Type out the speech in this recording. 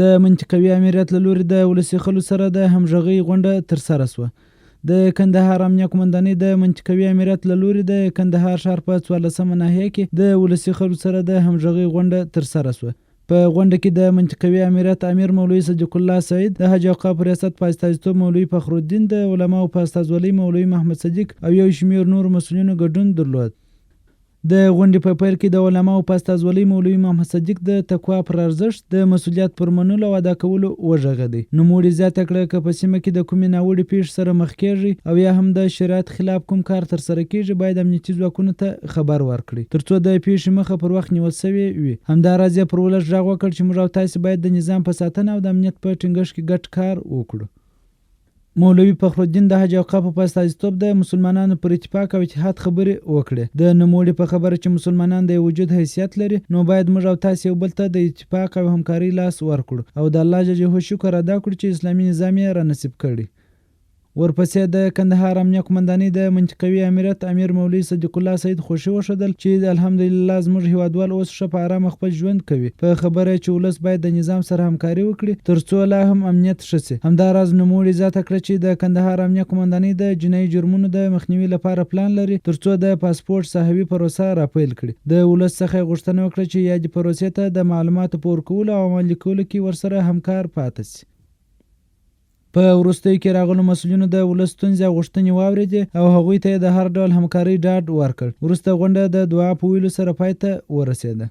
د منطقوي آمریت له لوري د ولسي خلکو سره د همغږۍ غونډه ترسره شوه. د کندهار امنیه قومندانۍ د منطقوي آمریت له لوري د کندهار ښار په څوارلسمه ناحیه کې د ولسي خلکو سره د همغږۍ غونډه ترسره شوه. په غونډه کې د منطقوي آمریت امیر مولوي صدیق الله سعید، د حج اوقافو ریاست په استازیتوب مولوي فخرالدین، د علماوو په استازولۍ مولوي محمد صدیق او یو شمېر نورو مسؤلینو ګډون درلود. د غونډې په پیل کې د علماوو په استازولۍ مولوي محمد صدیق د تقوا پر ارزښت، د مسؤلیت پر منلو او ادا کولو وغږېدی. نوموړي زیاته کړه، که په سیمه کې د کومې ناوړې پېښې سره مخ کېږئ او یا هم د شریعت خلاف کوم کار ترسره کېږي، باید امنیتي ځواکونو ته خبر ورکړئ، ترڅو د پېښې مخه پر وخت نیول شوې وي. همداراز یې پر ولس غږ وکړ چې موږ او تاسې باید د نظام په ساتنه او د امنیت په ټینګښت کې ګډ کار وکړو. مولوي فخرالدین د حج اوقافو په استازیتوب د مسلمانانو پر اتفاق او اتحاد خبرې وکړې. د نوموړي په خبره چې مسلمانان د یو وجود حیثیت لري، نو باید موږ او تاسې یو بل ته د اتفاق او همکارۍ لاس ورکړو او د الله جل شکر ادا کړو چې اسلامي نظام یې رانصیب کړی. ورپسې د کندهار امنیه قومندانۍ د منطقوي آمریت امیر مولوي صدیق الله سعید خوښي وښودل چې الحمدلله زموږ هیوادوال اوس ښه په ارامه خپل ژوند کوي، په خبره یې چې ولس باید د نظام سره همکاري وکړي تر څو لا هم امنیت ښه شي. همدا راز نوموړي زیاته کړه چې د کندهار امنیه قومندانۍ د جنايي جرمونو د مخنیوي لپاره پلان لري تر څو د پاسپورټ ساحوي پروسه راپیل کړي. د ولس څخه یې غوښتنه وکړه چې یادې پروسې ته د معلوماتو په ورکولو او عملي کولو کې ورسره همکار پاته شي. په وروستیو کې راغلو مسؤلینو د ولس ستونزې او غوښتنې واورېدې او هغوی ته یې د هر ډول همکارۍ ډاډ ورکړ. وروسته غونډه د دعا په ویلو سره پای ته ورسېده.